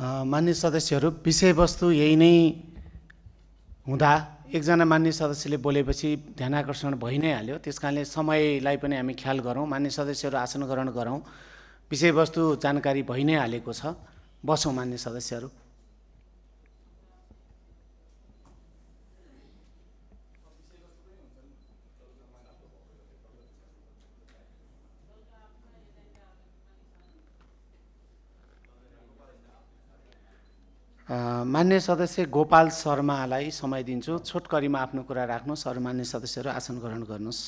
मान्य सदस्यहरू, विषयवस्तु यही नै हुँदा एकजना मान्य सदस्यले बोलेपछि ध्यानाकर्षण भइ नै हाल्यो। त्यसकारणले समयलाई पनि हामी ख्याल गरौँ। मान्य सदस्यहरू आसन ग्रहण गरौँ। विषयवस्तु जानकारी भइ नै हालेको छ। बसौँ मान्य सदस्यहरू। मान्य सदस्य गोपाल शर्मालाई समय दिन्छु। छोटकरीमा आफ्नो कुरा राख्नुहोस्। अरू मान्य सदस्यहरू आसन ग्रहण गर्नुहोस्।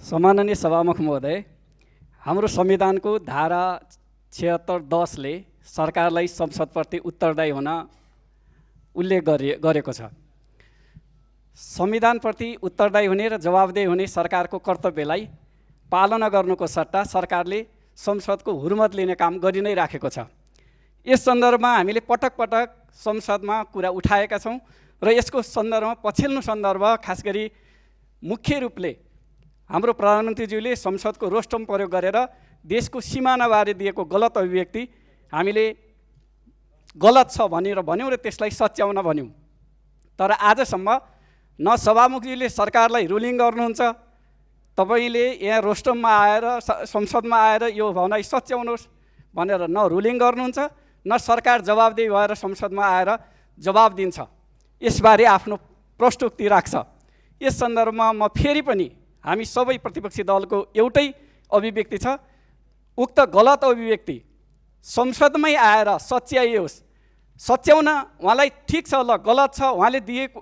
सम्माननीय सभामुख महोदय, हाम्रो संविधानको धारा 76(10) ले सरकारलाई संसदप्रति उत्तरदायी हुन उल्लेख गरेको छ। संविधानप्रति उत्तरदायी हुने र जवाबदेही हुने सरकारको कर्तव्यलाई पालना गर्नुको सट्टा सरकारले संसदको हुर्मत लिने काम गरि नै राखेको छ। यस सन्दर्भमा हामीले पटक पटक संसदमा कुरा उठाएका छौँ र यसको सन्दर्भमा पछिल्लो सन्दर्भ खास गरी मुख्य रूपले हाम्रो प्रधानमन्त्रीज्यूले संसदको रोस्टम प्रयोग गरेर देशको सिमानाबारे दिएको गलत अभिव्यक्ति हामीले गलत छ भनेर भन्यौँ र त्यसलाई सच्याउन भन्यौँ। तर आजसम्म न सभामुखजीले सरकारलाई रुलिङ गर्नुहुन्छ, तपाईले यहाँ रोस्टममा आएर संसदमा आएर यो भनाइ सच्याउनुहोस् भनेर न रुलिङ गर्नुहुन्छ, न सरकार जवाबदेही भएर संसदमा आएर जवाब दिन्छ, यसबारे आफ्नो प्रस्तुति राख्छ। यस सन्दर्भमा म फेरि पनि हामी सबै प्रतिपक्षी दलको एउटै अभिव्यक्ति छ, उक्त गलत अभिव्यक्ति संसदमै आएर सच्याइयोस्। सच्याउन उहाँलाई ठिक छ, ल गलत छ, उहाँले दिएको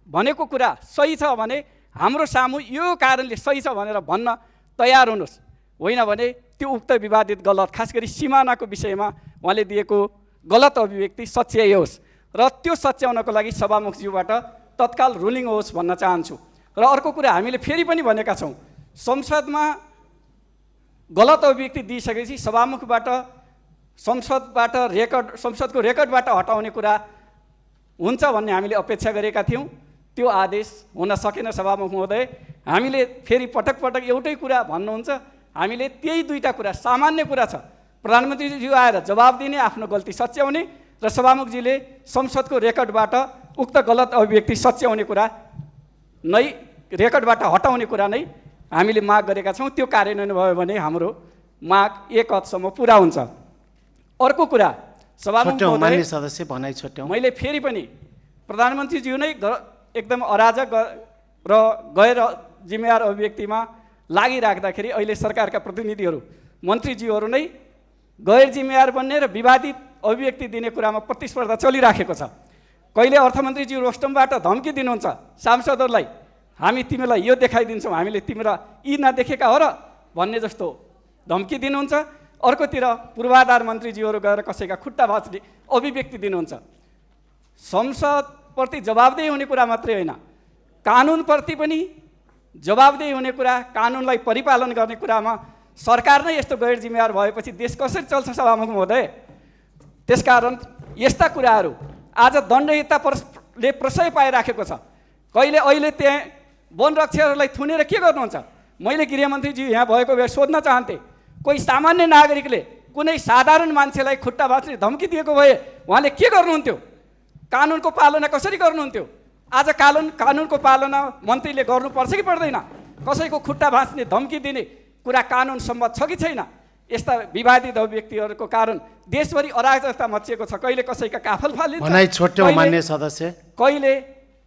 भनेको कुरा सही छ भने हाम्रो सामु यो कारणले सही छ भनेर भन्न तयार हुनुहोस्। होइन भने त्यो उक्त विवादित गलत खास गरी सिमानाको विषयमा उहाँले दिएको गलत अभिव्यक्ति सच्याइयोस् र त्यो सच्याउनको लागि सभामुखज्यूबाट तत्काल रुलिङ होस् भन्न चाहन्छु। र अर्को कुरा हामीले फेरि पनि भनेका छौँ, संसदमा गलत अभिव्यक्ति दिइसकेपछि सभामुखबाट संसदको रेकर्डबाट हटाउने कुरा हुन्छ भन्ने हामीले अपेक्षा गरेका थियौँ। त्यो आदेश हुन सकेन सभामुख महोदय। हामीले फेरि पटक पटक एउटै कुरा भन्नुहुन्छ, हामीले त्यही दुईटा कुरा सामान्य कुरा छ, प्रधानमन्त्रीज्यू आएर जवाब दिने, आफ्नो गल्ती सच्याउने र सभामुखजीले संसदको रेकर्डबाट उक्त गलत अभिव्यक्ति सच्याउने कुरा नै, रेकर्डबाट हटाउने कुरा नै हामीले माग गरेका छौँ। त्यो कार्यान्वयन भयो भने हाम्रो माग एक हदसम्म पुरा हुन्छ। अर्को कुरा सभामुख महोदय, सदस्य भनाइ छुट्याउँ। मैले फेरि पनि प्रधानमन्त्रीज्यू नै एकदम अराजक र गैर जिम्मेवार अभिव्यक्तिमा लागिराख्दाखेरि अहिले सरकारका प्रतिनिधिहरू, मन्त्रीज्यूहरू नै गैर जिम्मेवार बन्ने र विवादित अभिव्यक्ति दिने कुरामा प्रतिस्पर्धा चलिराखेको छ। कहिले अर्थमन्त्रीज्यू रोस्टमबाट धम्की दिनुहुन्छ सांसदहरूलाई, हामी तिमीलाई यो देखाइदिन्छौँ, हामीले तिमीलाई यी नदेखेका हो र भन्ने जस्तो धम्की दिनुहुन्छ। अर्कोतिर पूर्वाधार मन्त्रीज्यूहरू गएर कसैका खुट्टा भाँच्ने अभिव्यक्ति दिनुहुन्छ। संसदप्रति जवाबदेही हुने कुरा मात्रै होइन, कानुनप्रति पनि जवाबदेही हुने कुरा, कानुनलाई परिपालन गर्ने कुरामा सरकार नै यस्तो गैर जिम्मेवार भएपछि देश कसरी चल्छ सभामुख महोदय? त्यसकारण यस्ता कुराहरू आज दण्डहीनताले प्रशय पाइराखेको छ। अहिले त्यहाँ वनरक्षकहरूलाई थुनेर के गर्नुहुन्छ? मैले गृहमन्त्रीज्यू यहाँ भएको भए सोध्न चाहन्थेँ, कोही सामान्य नागरिकले कुनै साधारण मान्छेलाई खुट्टा भाँच्ने धम्की दिएको भए उहाँले के गर्नुहुन्थ्यो? कानुनको पालना कसरी गर्नुहुन्थ्यो? आज कानुनको पालना मन्त्रीले गर्नुपर्छ कि पर्दैन? कसैको खुट्टा भाँच्ने धम्की दिने कुरा कानुन सम्मत छ कि छैन? यस्ता विवादित अभिव्यक्तिहरूको कारण देशभरि अराजकता मचिएको छ। कहिले कसैका काफल फालिन्छ, मान्य सदस्य, कहिले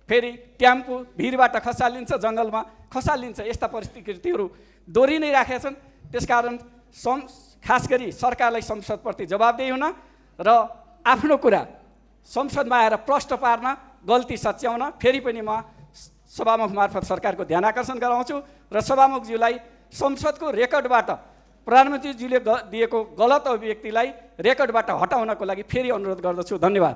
फेरि ट्याम्पू भिरबाट खसालिन्छ, जङ्गलमा खसालिन्छ। यस्ता परिस्थितिहरू दोहोरी नै राखेका छन्। त्यसकारण खास गरी सरकारलाई संसदप्रति जवाबदेही हुन र आफ्नो कुरा संसदमा आएर प्रश्न पार्न, गल्ती सच्याउन फेरि पनि म सभामुख मार्फत सरकारको ध्यान आकर्षण गराउँछु र सभामुखज्यूलाई संसदको रेकर्डबाट प्रधानमन्त्रीज्यूले दिएको गलत अभिव्यक्तिलाई रेकर्डबाट हटाउनको लागि फेरि अनुरोध गर्दछु। धन्यवाद।